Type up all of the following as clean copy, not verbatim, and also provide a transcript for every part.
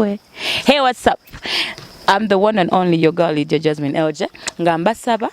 Hey, what's up? I'm the one and only your girl Lydia Jasmine LJ. Nga mbasaba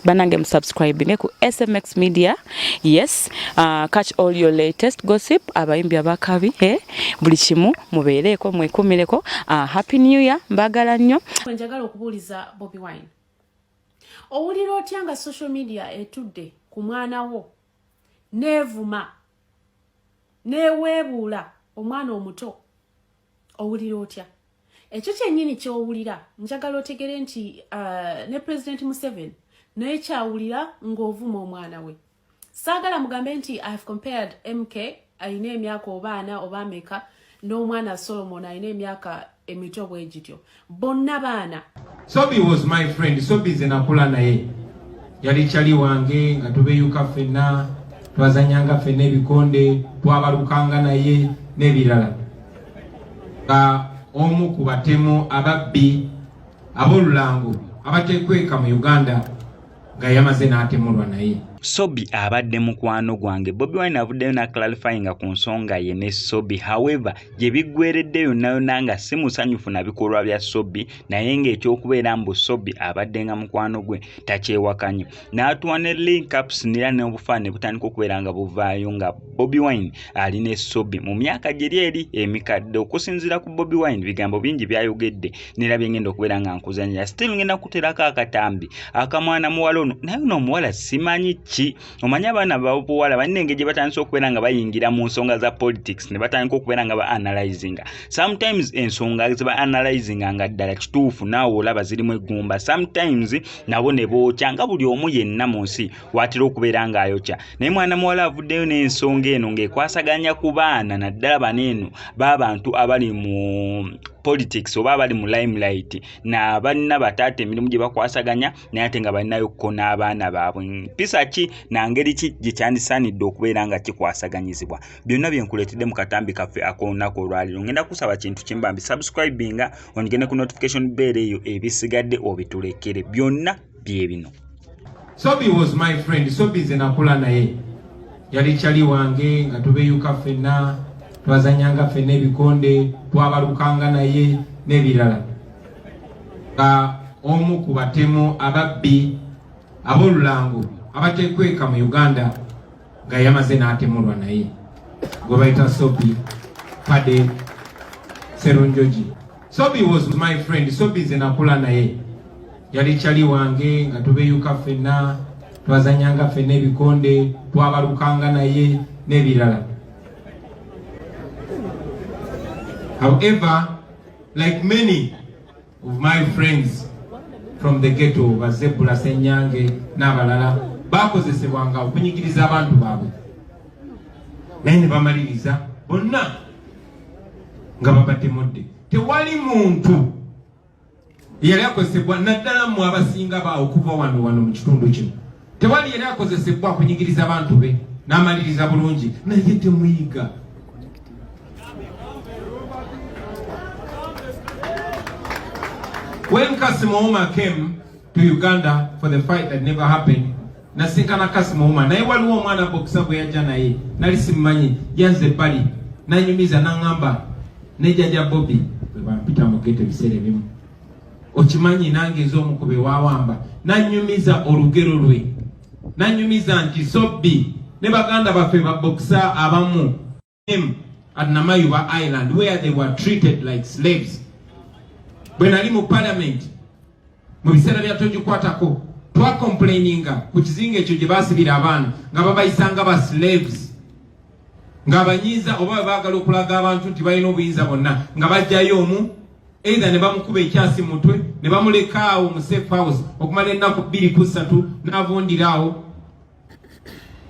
banange musubscribe ku SMX Media. Yes, catch all your latest gossip, abayimbi abakabi, eh? Buli kimu mubeereko mwekumireko. Happy New Year, mbagala nnyo. Njagala okubuuliza Bobi Wine. Owulira otya nga social media etudde ku mwana wo neevuma neeweebuula omwana omuto? Owulira otya? Ekyo kyennyini ky'owulira, njagala otegere nti ne President Museveni naye kyawulira ng'ovuma omwana we. Saagala mugambe nti I have compared MK alina emyaka oba ana oba ameka n'omwana Solomon alina emyaka emito bwe gityo. Bonna baana. Sobi was my friend. Sobi nze nakula naye, yali kyali wange nga tubeyuka ffenna, twazanyanga ffenna ebikonde, twabalukanga naye n'ebirala. Nga omu ku batemu ababbi ab'olulango abatekweka mu Uganda nga yamaze n'atemulwa naye. Sobi abadde mukwano gwange. Bobi Wine avuddeyo n'aclarifyinga ku nsonga ye ne Sobi. However, gye biggweredde yonna yonna nga si musanyufu na bikolwa bya Sobi, naye ng'ekyokubeera mbu Sobi abadde nga mukwano gwe takyewakanye. N'atuwa ne link ups nera n'obufaananyi butandika okubeera nga buvaayo nga Bobi Wine ali ne Sobi mu myaka giri eri emikadde. Okusinziira ku Bobi Wine, bigambo bingi by'ayogedde nera bye ngenda okubeera nga nkuzanyira. Still ngenda kuterako akatambi akamwana muwala ono, naye ono omuwala simanyi ki. Omanyi abaana babuwala balina engeri gye batandise okubeera nga bayingira mu nsonga za politics ne batandika okubeera nga ba analyzinga. Sometimes ensonga ze ba analyzinga nga ddala kituufu, naawe olaba zirimu eggumba. Sometimes nabo ne bookya nga buli omu yenna mu nsi watera okubeera ng'ayokya. Naye mwana muwala avuddeyo n'ensonga eno ng'ekwasaganya ku baana, naddala bano eno b'abantu abali mu politics oba abali mu limelight n'abalina bataata emirimu gye bakwasaganya, naye ate nga balinayokko n'abaana baabwe. Mpisa ki na ngeri ki gye kyandisaanidde okubeera nga kikwasaganyizibwa? Byonna bye nkuleetedde mu katambi kaffe ak'olunaku olwaleero. Ngenda kusaba kintu kimu bambi, subscribinga onyige ku notification bell eyo, ebisigadde obitulekere. Byonna bye bino. Sobi was my friend. Sobi nze nakula naye, yali kyali wange nga tubeyuka ffenna, twazanyanga ffenna ebikonde, twabalukanga naye n'ebirala. Nga omu ku batemu ababbi ab'olulango abatekweka mu Uganda nga yamaze n'atemulwa naye gwe bayita Sobi Pade Serunjogi. Sobi was my friend. Sobi nze nakula naye, yali kyali wange nga tubeyuka ffenna, twazanyanga ffenna ebikonde, twabalukanga naye n'ebirala. However, like many of my friends from the ghetto, Bazebula Senyange n'abalala, bakozesebwanga okunyigiriza abantu baabwe, naye ne bamaliriza bonna nga babatemudde. Tewali muntu yali akozesebwa, naddala mmwe abasinga ba okuva wano wano mu kitundu kino, tewali yali akozesebwa kunyigiriza abantu be n'amaliriza bulungi, naye temuyiga. When Kassim Ouma came to Uganda for the fight that never happened, nasinkana Kassim Ouma, naye waliwo omwana boxer gwe yajja naye, nali simumanyi, yanze ebbali nanyumiza n'aŋŋamba ne jjajja Bobi bwe bampita mu ghetto ebiseera ebimu, okimanyi nange nze omu ku be waawamba. Nanyumiza olugero lwe, nanyumiza nti Sobi ne baganda baffe ba boxer abamu at Namayuba Island where they were treated like slaves. Bwe nali mu parliament mu biseera bya togikwatako, twacomplaininga ku kizinga ekyo gye baasibira abaana nga babayisanga ba slaves, ng'abanyiiza oba bwe baagala okulaga abantu nti balina obuyinza bonna, nga bajjayo omu either ne bamukuba ekyasi mu mutwe ne bamuleka awo mu safe house okumala ennaku 2 ku 3 n'avundira awo,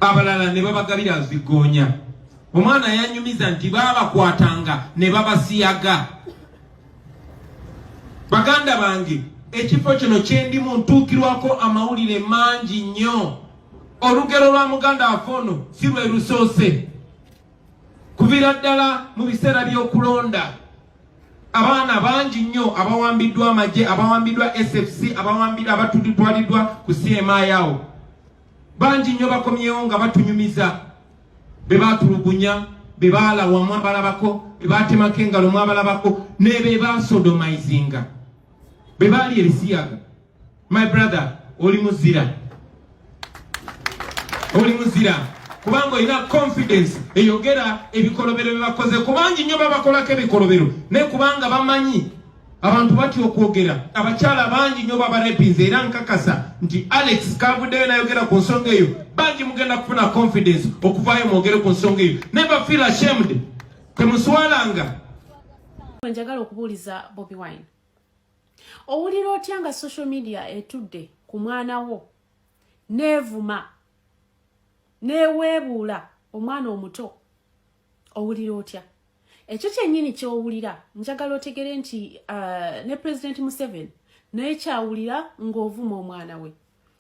abalala ne babagabira zigoonya. Omwana yanyumiza nti baabakwatanga ne babasiyaga. Baganda bange, ekifo kino kyendimu ntuukirwako amawulire mangi nnyo. Olugero lwa muganda waffe ono si lwe lusoose. Kuviira ddala mu biseera by'okulonda, abaana bangi nnyo abawambiddwa amagye, abawambiddwa SFC, abawambiddwa, abatwaliddwa ku CMI awo, bangi nnyo bakomyewo nga batunyumiza be batulugunya, be baalawamu abalabako. Bebatemako engalo mwabalabako, nebe basodomizinga, bebaali ebisiyaga. My brother, oli muzira, oli muzira, kubanga olina confidence eyogera ebikolobero byebakoze. Kubangi nnyo babakolako ebikolobero, naye kubanga bamanyi abantu batya okwogera. Abakyala bangi nnyo babarepinze, era nkakasa nti Alex kavuddeyo nayogera ku nsonga eyo, bangi mugenda kufuna confidence okuvaayo mwogere ku nsonga eyo. Never feel ashamed, temuswalanga. Njagala okubuuliza Bobi Wine, owulira otya nga social media etudde ku mwana wo neevuma, neeweebuula omwana omuto? Owulira otya? Ekyo kyennyini kyowulira, njagala otegere nti ne President Museveni naye kyawulira ng'ovuma omwana we.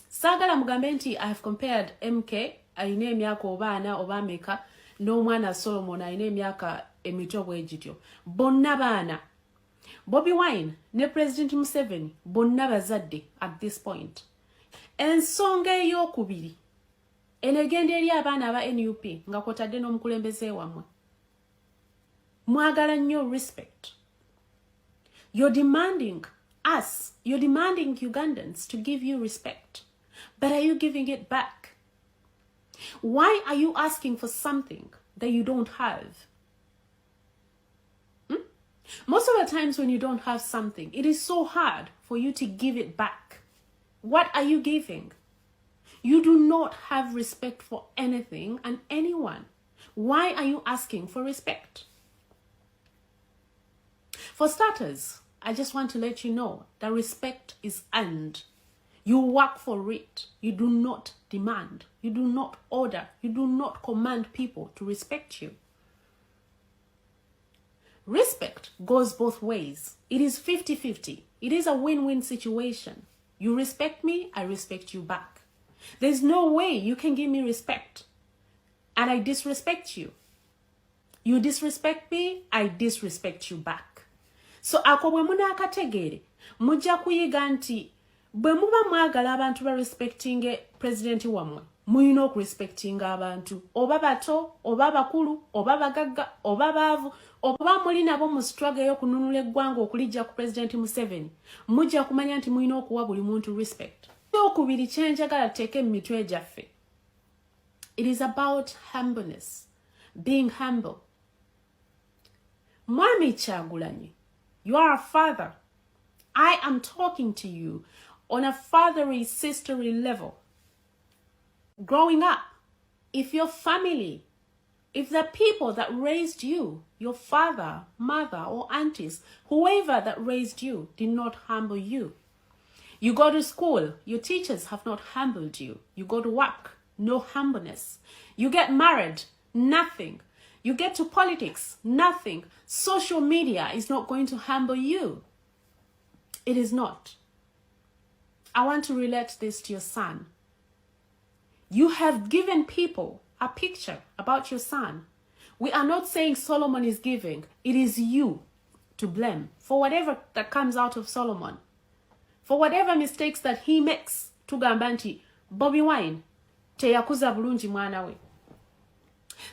Saagala mugambe nti I have compared MK alina emyaka oba ana oba ameka n'omwana Solomon alina emyaka emito bwe gityo. Bonna baana. Bobi Wine ne President Museveni bonna bazadde at this point. Ensonga ey'okubiri eno egenda eri abaana aba NUP nga kwotadde n'omukulembeze wammwe. Mwagala nnyo respect. You're demanding us, you're demanding Ugandans to give you respect, but are you giving it back? Why are you asking for something that you don't have? Most of the times when you don't have something, it is so hard for you to give it back. What are you giving? You do not have respect for anything and anyone. Why are you asking for respect? For starters, I just want to let you know that respect is earned. You work for it. You do not demand. You do not order. You do not command people to respect you. Respect goes both ways. It is 50-50. It is a win-win situation. You respect me, I respect you back. There's no way you can give me respect and I disrespect you. You disrespect me, I disrespect you back. So ako bwe munaakategeere, mujja kuyiga nti bwe muba mwagala abantu ba respectinge pulezidenti wammwe, mulina okurespectinga abantu, oba bato oba bakulu, oba bagagga oba baavu, oba muli nabo mu struggle ey'okununula eggwanga okulijja ku Pulezidenti Museveni. Mujja kumanya nti mulina okuwa buli muntu respect. Okubiri kyenjagala tuteeke mu mitwe gyaffe, it is about humbleness, being humble. Mwami Kyagulanyi, you are a father. I am talking to you on a fatherly, sisterly level. Growing up, if your family, if the people that raised you, your father, mother, or aunties, whoever that raised you, did not humble you. You go to school, your teachers have not humbled you. You go to work, no humbleness. You get married, nothing. You get to politics, nothing. Social media is not going to humble you. It is not. I want to relate this to your son. You have given people a picture about your son. We are not saying Solomon is giving. It is you to blame for whatever that comes out of Solomon. For whatever mistakes that he makes, tugamba nti Bobi Wine teyakuza bulungi mwana we.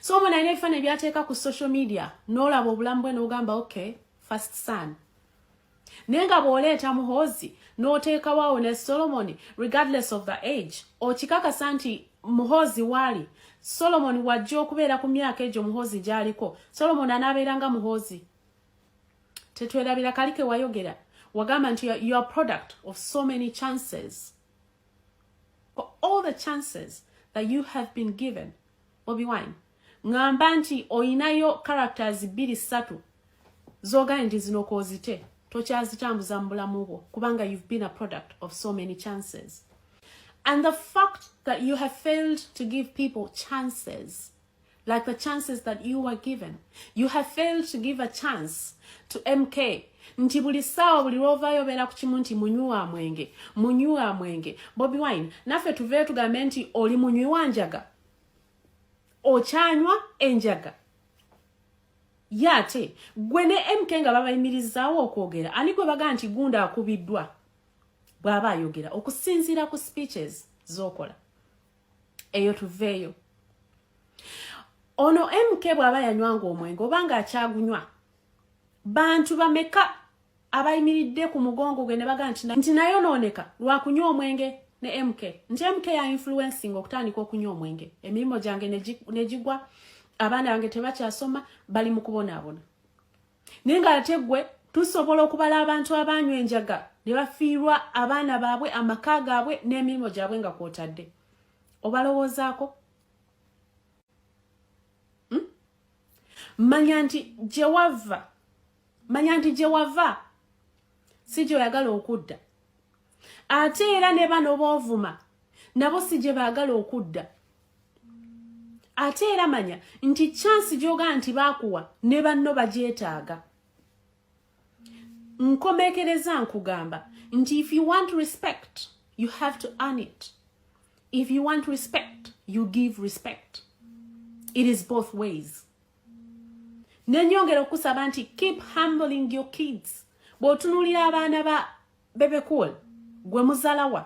Solomon alina ebifaananyi by'ateeka ku social media, n'olaba obulamu bwe n'ogamba, "Okay, first son." Naye nga bw'oleeta Muhoozi n'oteekawo awo ne Solomon, regardless of the age, okikakasa nti Muhoozi waali, Solomon wajja okubeera ku myaka egyo Muhoozi gy'aliko, Solomon anaabeera nga Muhoozi. Tetwerabira kali ke wayogera, wagamba nti you are product of so many chances. For all the chances that you have been given, Bobi Wine, ŋŋamba nti oyinayo characters bbiri ssatu z'ogambye nti zino koozite tokyazitambuza mu bulamu bwo, kubanga you've been a product of so many chances. And the fact that you have failed to give people chances like the chances that you were given, you have failed to give a chance to MK, nti buli ssaawa, buli lwovaayo obeera ku kimu nti munywi wa mwenge, munywi wa mwenge. Bobi Wine, naffe tuveeyo tugambe nti oli munywi wa njaga, okyanywa enjaga. Ye ate gwe ne MK nga babayimirizaawo okwogera, ani gwe bagaa nti gunda akubiddwa bw'aba ayogera okusinziira ku speeches z'okola? Eyo tuveeyo. Ono MK bw'aba yanywanga omwenge oba ng'akyagunywa. Bantu bameka abayimiridde ku mugongo gwe ne bagaa nti nayonooneka lwakunywa omwenge ne MK, nti MK ya influencing okutandika okunywa omwenge, emirimu gyange negigwa, abaana bange tebakyasoma, bali mu kubonaabona? Naye nga ate gwe tusobola okubala abantu abanywa enjaga ne bafiirwa abaana baabwe, amaka gaabwe n'emirimu gyabwe, nga kwotadde obalowoozaako? Manya nti gye wava, manya nti gye wava si gyoyagala okudda. Ate era ne bano boovuma nabo si gye baagala okudda. Ate era manya nti chance gy'ogaa nti baakuwa ne banno bagyetaaga. Nkomekereza nkugamba nti if you want respect, you have to earn it. If you want respect, you give respect. It is both ways. Nenyongera okusaba nti keep humbling your kids. Bw'otunuulira abaana ba Bebe Cool, gwe muzalawa,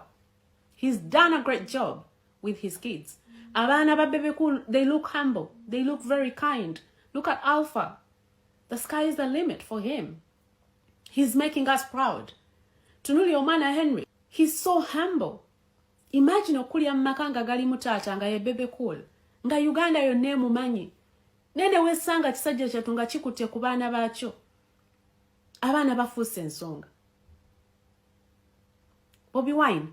he's done a great job with his kids. Abaana ba Bebe Cool, they look humble, they look very kind. Look at Alpha, the sky is the limit for him. He's making us proud. Tunuli omwana Henry, he's so humble. Imagine okulya mu maka nga galimu taata nga ye Bebe Cool, nga Uganda yonna emumanyi, naye ne weesanga kisajja kyattu nga kikutte ku baana baakyo. Abaana bafuuse ensonga. Bobi Wine,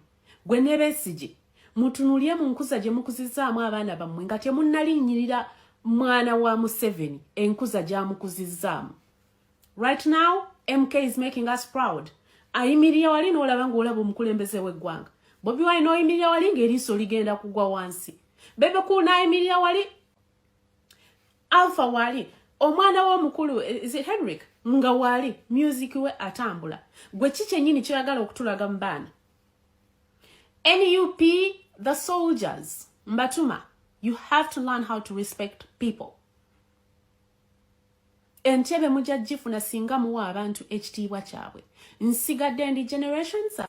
gwe ne Besigye, mutunulye mu nkuza gye mukuzizaamu abaana bammwe nga temunnalinnyirira mwana wa Museveni enkuza gy'amukuzizzaamu. Right now MK is making us proud. Ayimirira wali n'olaba ng'olaba omukulembeze w'eggwanga. Bobi Wine oyimirira wali ng'eriiso ligenda kugwa wansi. Bebe Cool n'ayimirira wali, Alpha wali, omwana w'omukulu, is it Henrik, nga wali music we atambula. Gwe ki kyennyini kyoyagala okutulaga mu baana? NUP, the soldiers, mbatuma, you have to learn how to respect people. Entebe mujja gifuna singa muwa abantu ekitiibwa kyabwe. Nsigadde ndi generations.